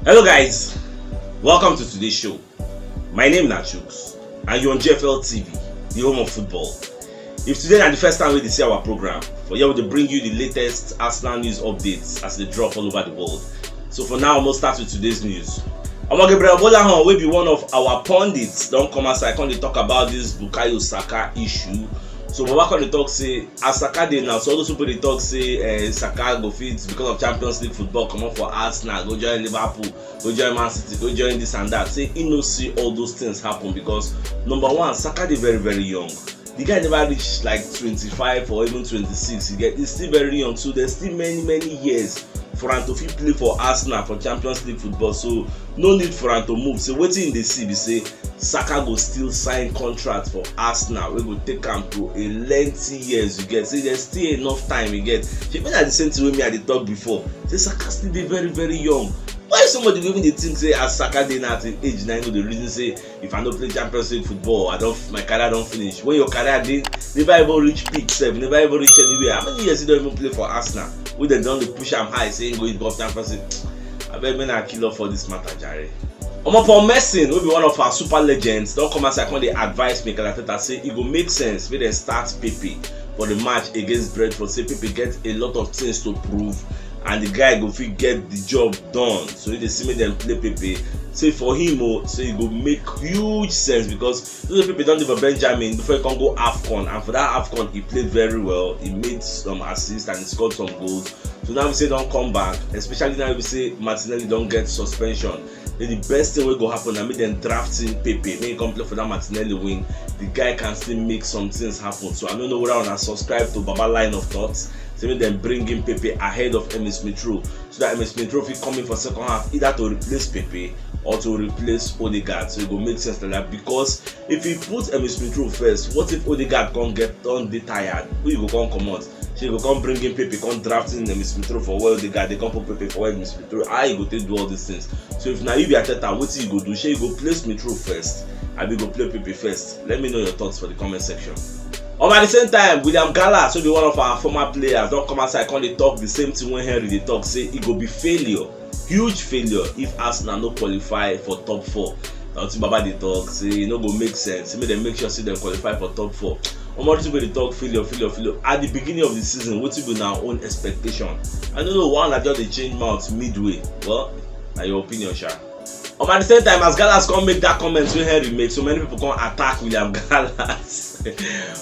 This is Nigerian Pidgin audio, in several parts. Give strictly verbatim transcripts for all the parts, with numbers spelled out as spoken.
Hello guys, welcome to today's show. My name na Chuks and you're on G F L T V, the home of football. If today na the first time wey you dey see our program, for here we dey bring you the latest Arsenal news updates as they drop all over the world. So for now, we'll start with today's news. Omo, Gabriel Bolahan, wey be one of our pundits, don come outside come dey talk about this Bukayo Saka issue. So Baba come dey talk say as Saka dey now, so all those people dey talk say eh, Saka go fit because of Champions League football comot for Arsenal, go join Liverpool, go join Man City, go join this and that. Say he no see all those things happen because number one, Saka dey very very young. The guy never reach like twenty-five or even twenty-six. He get he's still very young, so there's still many many years for am to fit play for Arsenal for Champions League football. So no need for am to move. So wetin he dey see be say Saka go still sign contract for Arsenal wey go take am to a lengthy years. You get say there's still enough time. You get shebi na the same thing wey me I dey talk before. Say Saka still dey very very young. Why somebody go even dey think say as Saka dey now at him age na him go dey reason say if I no play Champions League football, I don my career don finish. When your career dey never even reach peak sef, never even reach anywhere. How many years he don even play for Arsenal? Wey dem don dey push am high say he go involve Champions League. Abeg make na kill off for this matter jare. Omo, Paul Merson, wey be one of our super legends, don come outside come dey advise Mikel Arteta say e go make sense make dem start Pepe for the match against Brentford. Say Pepe get a lot of things to prove and the guy go fit get the job done. So he dey see make dem play Pepe. Say for him o, say e go make huge sense because those Pepe don dey for Benjamin before he come go AFCON, and for that AFCON he played very well. He made some assists and he scored some goals. So now we say don come back, especially now we say Martinelli don get suspension. Then the best thing wey go happen na make dem draft in Pepe, make he come play for that Martinelli wing. The guy can still make some things happen. So I don't know whether una subscribe to Baba line of thoughts. Say make dem bring in Pepe ahead of Emil Smith Rowe, so that Emil Smith Rowe fit come in for second half either to replace Pepe or to replace Odegaard. So it go make sense like that because if he put Emil Smith Rowe first, what if Odegaard come get don dey tired? Who you go come comot? Shey you go come bring in Pepe, come draft in Emil Smith Rowe for where Odegaard dey, come put Pepe for where Emil Smith Rowe. How you go take do all these things? So if na you be Arteta, wetin you go do? Shey you go play Smith Rowe first, abi you go play Pepe first? Let me know your thoughts for the comment section. Um, at the same time, William Gallas, wey be one of our former players, don come outside come dey talk the same thing wey Henry dey talk, say e go be failure, huge failure if Arsenal no qualify for top four. Na wetin Baba dey talk, say e no go make sense. Make dem make sure say dem qualify for top four. Omo, these people dey talk failure, failure, failure. At the beginning of the season, wetin be una own expectation? I no know why una just dey change mouth midway. Well, na your opinion sha. Um, at the same time, as Gallas come make that comment wey Henry make, so many people come attack William Gallas.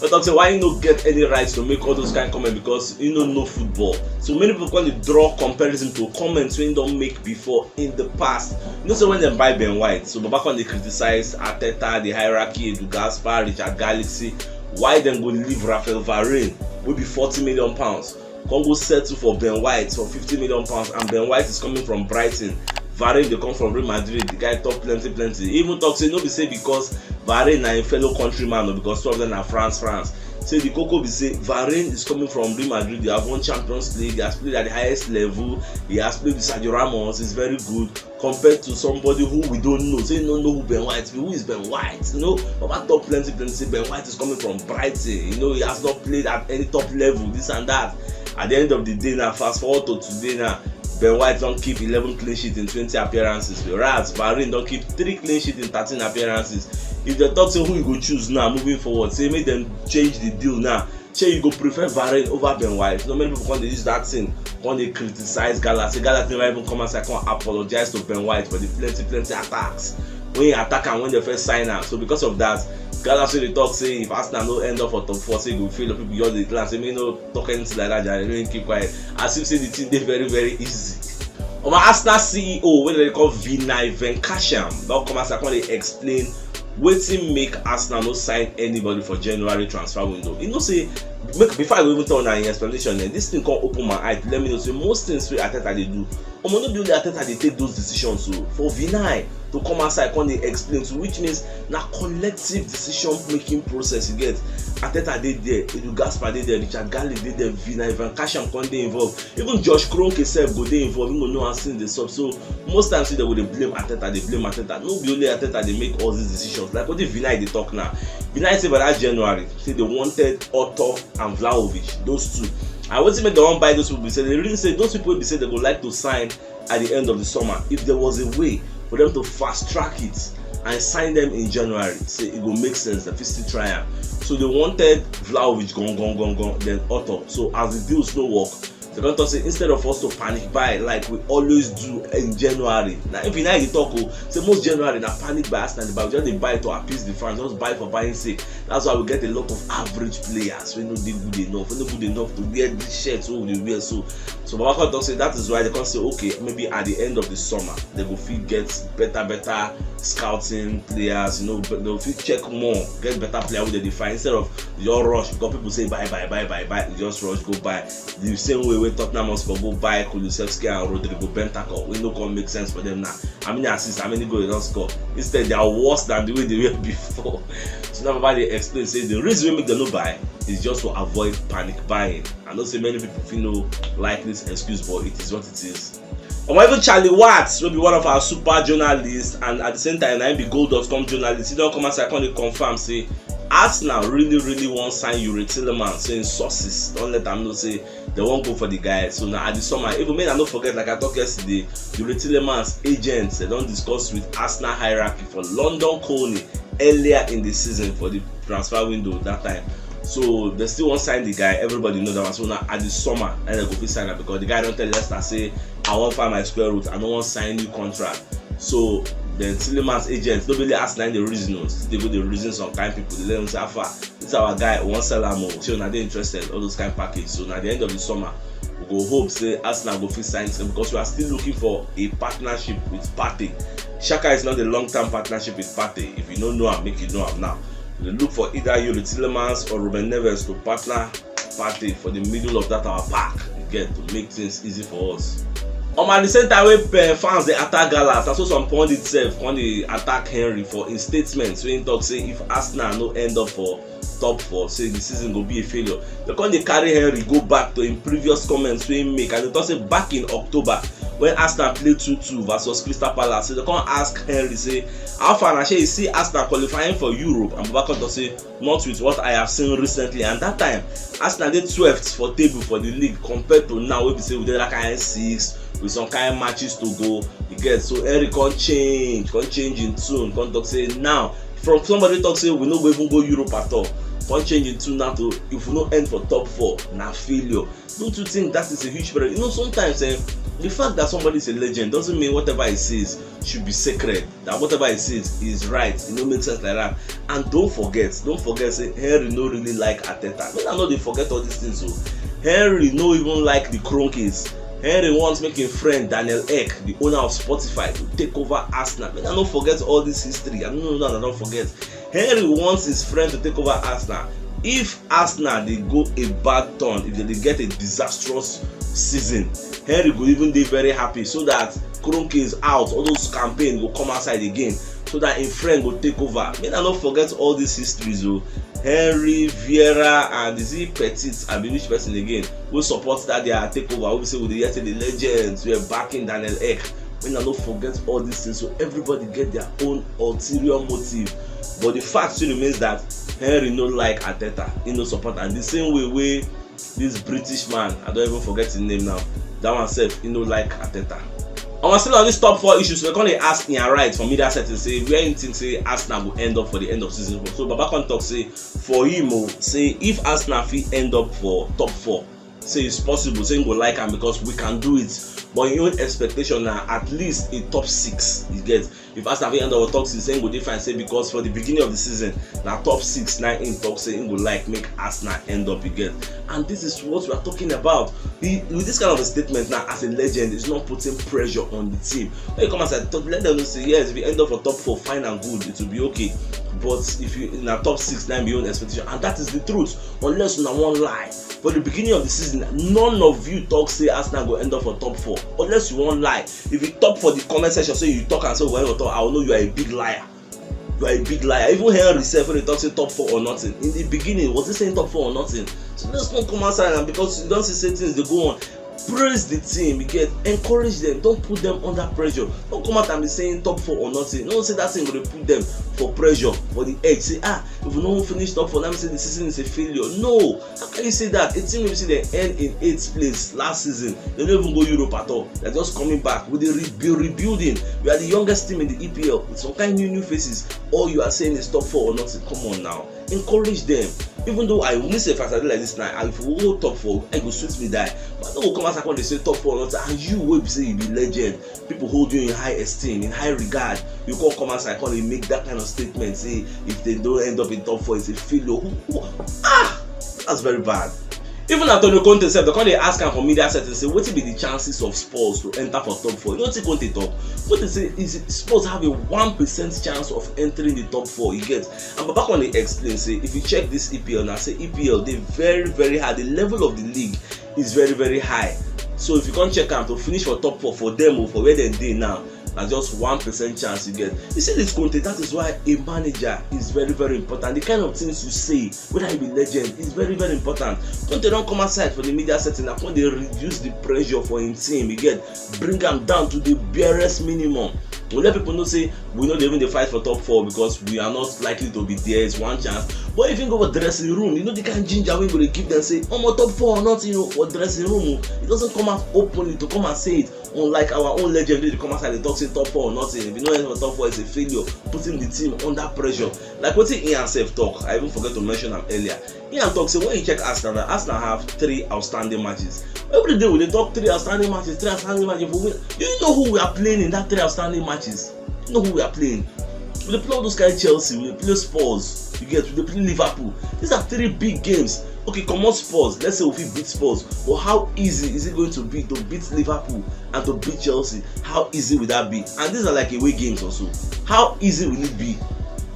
But talk say why he no get any right to make all those kind comment because he no know football. So many people come dey draw comparison to comments wey he don make before in the past. You know say when dem buy Ben White, so Baba come dey criticize Arteta, the hierarchy, Edu Gaspar, Richard Galaxy. Why dem go leave Rafael Varane wey be forty million pounds, come go settle for Ben White for fifty million pounds, and Ben White is coming from Brighton. Varane dey come from Real Madrid. The guy talk plenty plenty. He even talk say no be say because Varane na im fellow countryman o, because two of them na France France. Say the koko be say Varane is coming from Real Madrid. They have won Champions League. He has played at the highest level. He has played with Sergio Ramos. He's very good compared to somebody who we don't know. Say no know who Ben White be. Who is Ben White? You know, Baba talk plenty plenty say Ben White is coming from Brighton. You know, he has not played at any top level, this and that. At the end of the day now, fast forward to today now, Ben White don keep eleven clean sheet in twenty appearances, whereas Varane don keep three clean sheet in thirteen appearances. If dem talk say who you go choose now moving forward, say make dem change the deal now, shey you go prefer Varane over Ben White? No, many people come dey use that thing come dey criticize Gallas, say Gallas never even come outside come apologize to Ben White for the plenty plenty attacks wey he attack am when dem first sign am. So because of that, Gallas wey dey talk say if Arsenal no end up for top four, say e go fail, people just dey glance say make no talk anything like that jare, make him keep quiet, as if say the thing dey very very easy. Omo, Arsenal C E O wey dem dey call Vinai Venkasham don come outside come dey explain wetin make Arsenal no sign anybody for January transfer window. You know say, make before I go even tell una im explanation, eh, this thing come open my eye to let me know say most things wey Arteta dey do, omo, no be only Arteta dey take those decisions o. For Vinai to come outside come dey explain to, which means na collective decision making process. You get, Arteta dey there, Edu Gaspar dey there, Richard Garlick dey there, Vinai Venkasham come dey involved. Even Josh Kroenke sef go dey involved, he go know as things dey sup. So most times wey dem go dey blame Arteta, dey blame Arteta. No be only Arteta dey make all these decisions. Like wetin Vinai dey talk now. Vinai say by that January, say they wanted Otto and Vlahovic, those two. And wetin make dem wan buy those people be say they really say those people wey be say they go like to sign at the end of the summer. If there was a way for them to fast track it and sign them in January, say it go make sense, dem fit still try am. So they wanted Vlahovic, gone, gone, gone, gone, then Otto. So as the deals no work, they come talk say, instead of us to panic buy like we always do in January. Now, if you now dey talk, oh, say most January na panic buy, Arsenal dey buy, we just dey buy to appease the fans, just buy for buying sake. That's why we get a lot of average players wey no dey good enough, wey no good enough to wear the shirts wey we dey wear. So, so Baba come talk say that is why they come say, okay, maybe at the end of the summer, they go fit get better, better scouting players, you know, but they go fit check more, get better player wey dem dey find, instead of your rush, because people say buy, buy, buy, buy, buy, you just rush go buy. The same way wey Tottenham Hotspur go buy Kulusevski and Rodrigo Bentancur, wey no come make sense for them now. How many assists, how many goals they don score? Instead, they are worse than the way they were before. So now Baba dey explain say the reason wey make dem no buy is just to avoid panic buying. I know say many people fit no like this excuse, but it is what it is. Omo, even Charlie Watts, wey be one of our super journalists and at the same time na him be goal dot com journalist, he don come outside come dey confirm say Arsenal really, really wan sign Youri Tielemans. So im sources don let am know say dem wan go for the guy. So na at the summer, even make I no forget, like I talk yesterday, Youri Tielemans agents, dem don discuss with Arsenal hierarchy for London Colney earlier in the season for the transfer window that time. So they still wan sign the guy. Everybody know that one. So now at the summer, and they go fit sign am because the guy don tell Leicester say, I wan find my square root. I no wan sign new contract. So then Tielemans agents, no be only Arsenal dey reason o. They go dey reason some kind people. They let them say, how far? This our guy, we wan sell am o. Say una dey interested, all those kind package. So na the end of the summer, we go hope say Arsenal go fit sign him because we are still looking for a partnership with Partey. Xhaka is not a long-term partnership with Partey. If you no know am, make you know am now. We dey look for either Youri Tielemans or Ruben Neves to partner Partey for the middle of that our park, you get, to make things easy for us. Um, at the same time wey, eh, fans dey attack Gallas, na so some pundits sef come dey attack Henry for im statement wey im talk say if Arsenal no end up for top four, say the season go be a failure. They come dey carry Henry go back to im previous comments wey im make, and they talk say back in October when Arsenal play two two versus Crystal Palace, so they come ask Henry say, how far na, shey you see Arsenal qualifying for Europe? And Baba come talk say, not with what I have seen recently. And that time, Arsenal dey twelfth for table for the league, compared to now wey be say we dey that kind six with some kind matches to go. You get? So Henry come change, come change im tune, come talk say now, from somebody talk say we no go even go Europe at all, come change im tune now to, if we no end for top four, na failure. Don't you think that is a huge failure? You know, sometimes, eh, the fact that somebody is a legend doesn't mean whatever he says should be sacred, that whatever he says is right. It no make sense like that. And don't forget, don't forget say Henry no really like Arteta. Make I no dey forget all these things o. Henry no even like the Kroenkes. Henry wants make im friend Daniel Ek, the owner of Spotify, to take over Arsenal. Make I no forget all this history. I no know that I don forget. Henry wants his friend to take over Arsenal. If Arsenal dey go a bad turn, if they dey get a disastrous season, Henry go even dey very happy, so that Kroenkes out, all those campaign go come outside again, so that im friend go take over. Make I no forget all these histories o. Henry, Vieira, and is it Petit, abi which person again, wey support that their takeover, wey be say we dey hear say the legends were backing Daniel Ek. Make I no forget all these things. So everybody get their own ulterior motive. But the fact still remains that Henry no like Arteta. He no support am. The same way wey this British man, I don even forget his name now, that one sef, he no like Arteta. And we still on this top four issues, we come dey ask Ian Wright for media setting say where he think say Arsenal go end up for the end of season. So Baba come talk say for him o, say if Arsenal fit end up for top four, say it's possible, say he go like am because we can do it. But im own expectation na at least a top six, you get. If Arsenal fit end up for top six, say he go dey fine, say because for the beginning of the season, na top six na im talk say he go like make Arsenal end up, you get. And this is what we are talking about. He, with this kind of a statement now, as a legend, is not putting pressure on the team. When you come outside, talk, let them know say, yes, if you end up for top four, fine and good, it will be okay. But if you in a top six, na im be your own expectation, and that is the truth. Unless una wan lie, for the beginning of the season, none of you talk say Arsenal go end up for top four. Unless you wan lie, if you talk for the comment section, say you talk and say we go top, I will know you are a big liar. You are a big liar. Even Henry sef, when he talk say top four or nothing, in the beginning, was he saying top four or nothing? So let's not come outside now, because you don see say things dey go on. Praise the team, you get, encourage them, don't put them under pressure. Don't come out and be saying top four or nothing. No say that thing go dey put them for pressure, for the edge. Say, ah, if we no finish top four, that means say the season is a failure. No, how can you say that? A team wey be say dem end in eighth place last season, dem no even go Europe at all. They're just coming back. We dey re- be rebuilding. We are the youngest team in the E P L with some kind new new faces. All you are saying is top four or nothing. Come on now, encourage them. Even though I, myself, as I dey like this now, if we go top four, I go sweet me die. But I no go come outside come dey say top four or nothing. And you wey be say you be legend, people hold you in high esteem, in high regard, you come come outside come dey make that kind of statement, say if they don't end up in top four, it's a failure. Who, who, ah, that's very bad. Even Antonio Conte sef, dem come dey ask am for media setting, say wetin be the chances of Spurs to enter for top four? You know wetin Conte talk? Conte say is Spurs have a one percent chance of entering the top four, you get. And Baba come dey explain say if you check this E P L now, say E P L dey very very high. The level of the league is very very high. So if you come check am, to finish for top four for them o, for where dem dey now, na just one percent chance you get. You see this Conte, that is why a manager is very very important. The kind of things you say, whether you be legend, is very very important. Conte don come outside for the media setting and come dey reduce the pressure for him team, you get, bring am down to the barest minimum. We let people know say we no dey even dey fight for top four because we are not likely to be there. It's one chance. But if you go for dressing room, you know the kind ginger wey go dey give them say, omo, top four or nothing o, for dressing room o. He doesn't come out openly to come and say it, unlike our own legend wey dey come outside dey talk say top four or nothing. If you no enter for top four, it's a failure, putting the team under pressure. Like wetin Ian sef talk, I even forget to mention am earlier. Ian talk say when you check Arsenal now, Arsenal have three outstanding matches. Every day we dey talk three outstanding matches, three outstanding matches. If we win, do you know who we are playing in that three outstanding matches? You know who we are playing? We dey play all those kind Chelsea, we dey play Spurs, you get, we dey play Liverpool. These are three big games. Okay, comot Spurs, let's say we fit beat Spurs, but how easy is it going to be to beat Liverpool and to beat Chelsea? How easy will that be? And these are like away games also. How easy will it be?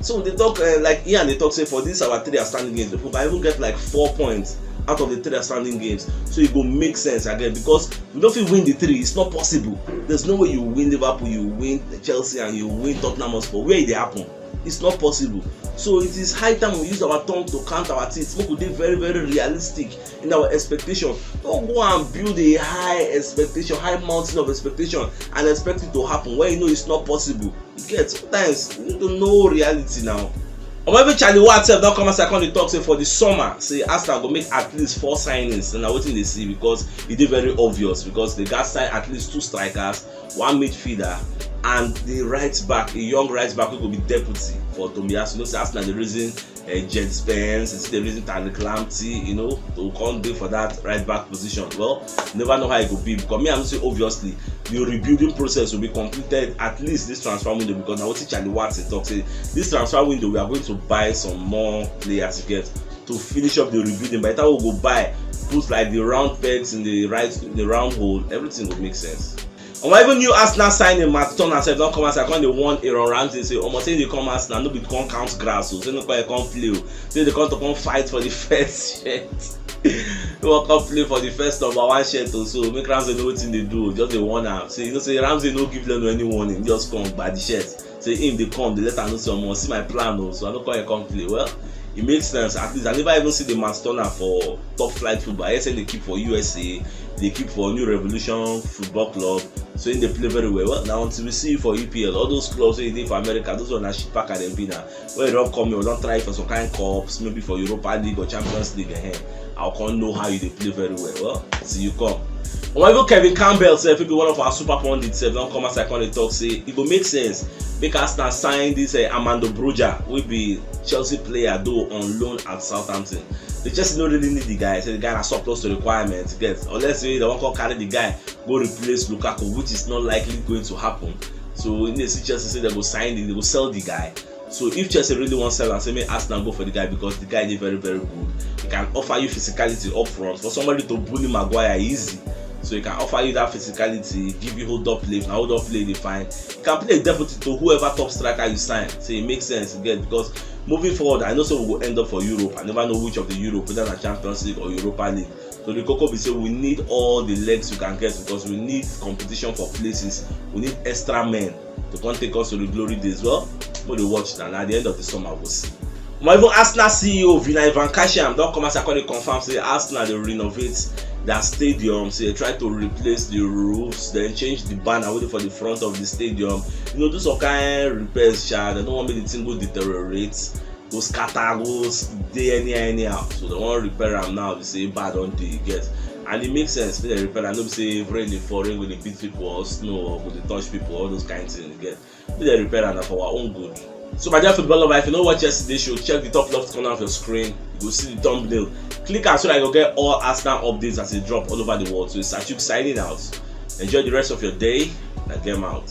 So we dey talk, uh, like Ian dey talk say for these our three outstanding games, we can even get like four points out of the three outstanding games. So e go make sense again because we no fit win the three. It's not possible. There's no way you win Liverpool, you win Chelsea, and you win Tottenham Hotspur. Where e dey happen? It's not possible. So it is high time we use our tongue to count our teeth. Make we dey very very realistic in our expectation. No go and build a high expectation, high mountain of expectation, and expect it to happen when you know it's not possible. You get, sometimes you need to know reality now. Omo, even Charlie Watt sef don come outside come dey talk say for the summer, say Arsenal go make at least four signings. And na wetin dey see, because e dey very obvious, because they got sign at least two strikers, one midfielder, and the right back, a young right back who go be deputy for Tomiyasu. You know say Arsenal dey reason uh, Jet Spence, you see the reason Tariq Lamptey, you know, to come dey for that right back position. Well, never know how it go be, because me, I'm say obviously the rebuilding process will be completed at least this transfer window, because now what Charlie Watts dey talk say this transfer window we are going to buy some more players to get to finish up the rebuilding. By the time we go buy, put like the round pegs in the right, the round hole, everything will make sense. Omo, even new Arsenal signing Matt Turner sef don come outside come dey warn Aaron Ramsey say, omo, say dey come Arsenal no be to come count grass o, say no come come play o, say dey come to come fight for the first shirt. He wan come play for the first number one shirt o, so make Ramsey know wetin dey do o, just dey warn am. Say you know say Ramsey no give Leno any warning, just come gba the shirt. Say him dey come, dey let am know say, omo, see my plan o, so I no come here come play. Well, e make sense. At least I never even see the Matt Turner for top flight football. I hear say dey keep for U S A, dey keep for New Revolution Football Club. So him dey play very well. Well, na until we see you for E P L, all those clubs wey you dey for America, those one na shit packer dem be na. When you don come here, we don try you for some kind cups, maybe for Europa League or Champions League, eh, I come know how you dey play very well. Well, till you come. Omo, even Kevin Campbell sef, wey be one of our super pundits sef, don come outside come dey talk say e go make sense make Arsenal sign this, eh, Armando Broja, wey be Chelsea player though on loan at Southampton. The Chelsea no really need the guy. Say the guy na surplus to requirements, get, unless say they wan come carry the guy go replace Lukaku, which is not likely going to happen. So you dey see Chelsea say they go sign the, they go sell the guy. So if Chelsea really wan sell am, say make Arsenal go for the guy, because the guy dey very very good. He can offer you physicality up front. For somebody to bully Maguire easy, so he can offer you that physicality, give you hold up play. If na hold up play dey fine, he can play deputy to whoever top striker you sign. So it makes sense, you get, because moving forward, I know say we go end up for Europe. I never know which of the Europe, whether na Champions League or Europa League. So the koko be say we need all the legs we can get, because we need competition for places. We need extra men to come take us to the glory days. Well, we dey watch na, na at the end of the summer we go see. Omo, even Arsenal C E O Vinai Van Kasham don come outside come dey confirm say Arsenal dey renovate their stadium, say they try to replace the roofs, then change the banner waiting for the front of the stadium. You know, do some kind repairs, sha. They don't want make the thing go deteriorate, go scatter, go s- dey anyhow, anyhow. So they want repair am now. They say bad on the get, and it makes sense. Make they repair am. No be say rain dey fall, rain go dey beat people, or snow or go dey touch people, all those kind things. You get? Make they repair am na for our own good. So my dear football lover, if you no watch yesterday show, check the top left corner of your screen. You go see the thumbnail. Click am so that you go get all Arsenal updates as they drop all over the world. So it's Achuk signing out. Enjoy the rest of your day. Na game out.